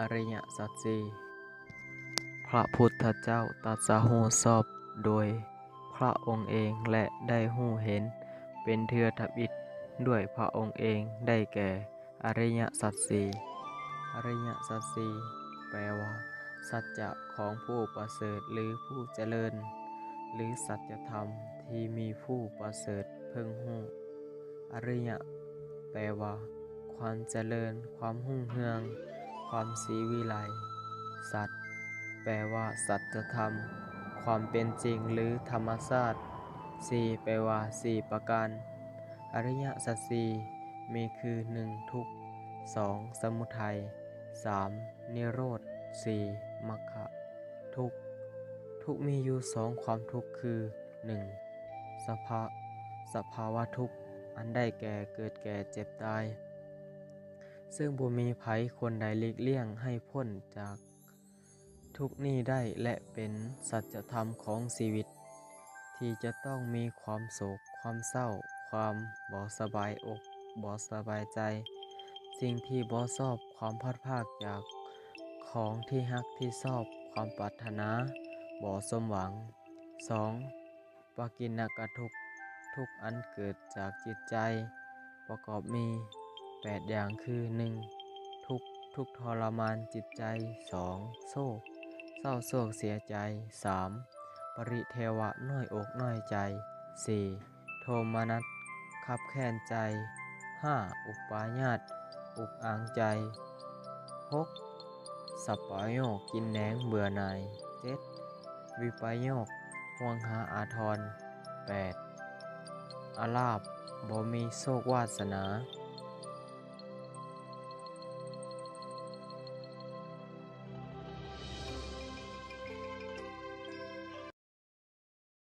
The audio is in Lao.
ອະລິຍະສັດສີ່. ພະພຸດທະເຈົ້າຕັດສະຮູ້ຊອບໂດຍພະອົງເອງ ແລະ ໄດ້ຮູ້ເຫັນເປັນເທື່ອທຳອິດດ້ວຍພະອົງເອງ ໄດ້ແກ່ ອະລິຍະສັດສີ່. ອະລິຍະສັດສີ່ ແປວ່າ ສັດຈະຂອງຜູ້ປະເສີດ ຫຼື ຜູ້ຈະເລີນ ຫຼື ສັດຈະທຳທີ່ມີຜູ້ປະເສີດເພິ່ງຮູ້. ອະລິຍະ ແປວ່າ ຄວາມຈະເລີນ, ຄວາມຮຸ່ງເຮືອງ, ຄວາມສີວິໄລ. ສັດ ແປວ່າ ສັດຈະທຳ, ຄວາມເປັນຈິງ ຫຼື ທຳມະຊາດ. ສີ່ ແປວ່າ ສີ່ປະການ. ອະລິຍະສັດສີ່ ມີຄື ໜຶ່ງ ທຸກ, ສອງ ສະມຸໄທ, ສາມ ນິໂຣດ, ສີ່ ມັກຂະ. ທຸກ ທຸກມີຢູ່ສອງຄວາມທຸກຄື ໜຶ່ງ ສະພາ ສະພາວະທຸກ ອັນໄດ້ແກ່ເກີດແກ່ເຈັບຕາຍ ເຊິ່ງບໍ່ມີໃຜຄົນໃດຫຼີກລ້ຽງໃຫ້ພົ້ນຈາກ ທຸກນີ້ໄດ້ ແລະ ເປັນສັດຈະທຳຂອງຊີວິດ ທີ່ຈະຕ້ອງມີຄວາມໂສກ, ຄວາມເສົ້າ, ຄວາມບໍ່ສະບາຍອົກ, ບໍ່ສະບາຍໃຈ, ສິ່ງທີ່ບໍ່ຊອບ, ຄວາມພັດພາກຈາກຂອງທີ່ຮັກທີ່ຊອບ, ຄວາມປາດຖະໜາບໍ່ສົມຫວັງ. ສອງ ປາກິນນະກະທຸກ, ທຸກອັນເກີດຈາກຈິດໃຈ ປະກອບມີແປດຢ່າງຄື ໜຶ່ງ ທຸກ, ທຸກທໍລະມານຈິດໃຈ. ສອງ ໂສກ, ເສົ້າໂສກເສຍໃຈ. ສາມ ປະລິເທວະ, ນ້ອຍອົກນ້ອຍໃຈ. ສີ່ ໂທມະນັດ, ຄັບແຄ້ນໃຈ. ຫ້າ ອຸປາຍາດ, ອຸກອາງໃຈ. ຫົກ ສະປະໂຍກ, ກິນແໜງເບື່ອໜ່າຍ. ເຈັດ ວິປະໂຍກ, ຫ່ວງຫາອາທອນ. ແປດ ອາລາບ, ບໍ່ມີໂຊກວາດສະໜາ.